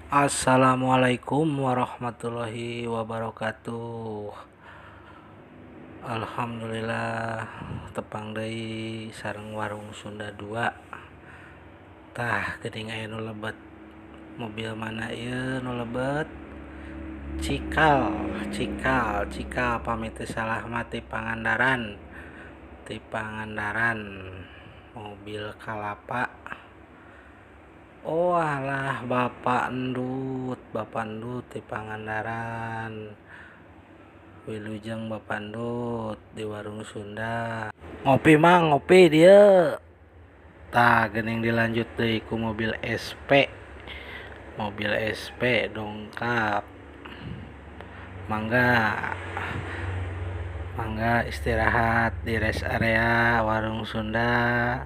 Assalamualaikum warahmatullahi wabarakatuh. Alhamdulillah tepang deui sareng Warung Sunda 2. Tah geuning aya nu lebet. Mobil mana ieu nu lebet? Cikal, cikal, cikal pami teu salah mah ti Pangandaran. Ti Pangandaran mobil kalapa. Oh alah Bapak Endut ti Pangandaran. Wilujeng Bapak Endut di Warung Sunda. Ngopi mang, ngopi dieu. Tah geuning dilanjut deui ku mobil SP. Mobil SP dongkap. Mangga. Mangga istirahat di rest area Warung Sunda.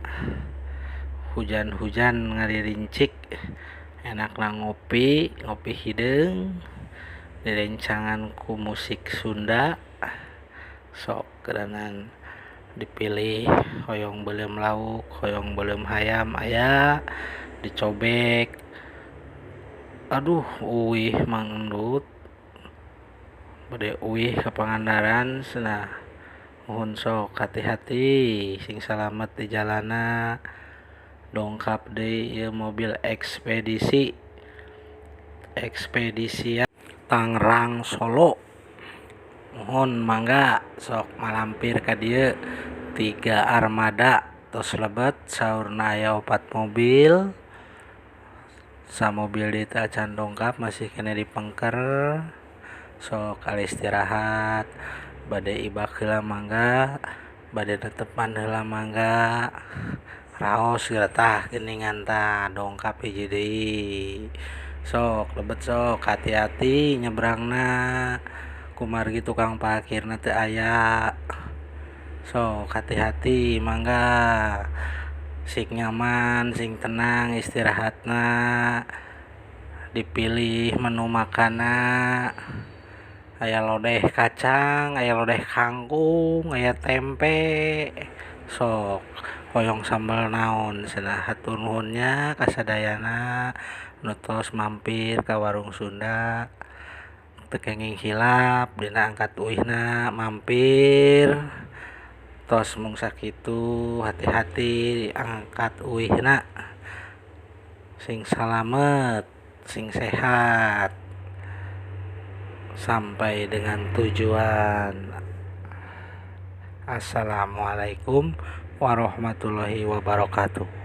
Hujan-hujan ngaririncik enakna ngopi, ngopi hideung direncangan ku musik Sunda. Sok geuranan dipilih hoyong beuleum lauk, hoyong beuleum hayam aya dicobek. Aduh uih Mang Endut. Bade uih ka Pangandaran cenah. Muhun sok hati-hati sing salamet di jalanna. Dongkap deui ieu mobil ekspedisi. Ekspedisi Tangerang Solo. Muhun mangga sok malampir ka dieu 3 armada tos lebet saurna aya 4 mobil. Samobil deui teh acan dongkap masih keneh di pengker. Sok istirahat bade ibak heula mangga, bade netepan heula mangga. Raos geura tah geuningan tah dongkap hiji deui. Sok lebet sok hati-hati nyebrangna kumargi tukang parkirna teu aya. Sok hati-hati mangga sing nyaman sing tenang istirahatna. Dipilih menu makanna aya lodeh kacang, aya lodeh kangkung, aya tempe. Sok hoyong sambal naon cenah. Hatur nuhun nya kasadayana nu tos mampir ka Warung Sunda. Teu kenging hilap dina angkat uihna mampir. Tos mung sakitu hati-hati angkat uihna. Sing salamet, sing sehat. Sampai dengan tujuan. Assalamualaikum warahmatullahi wabarakatuh.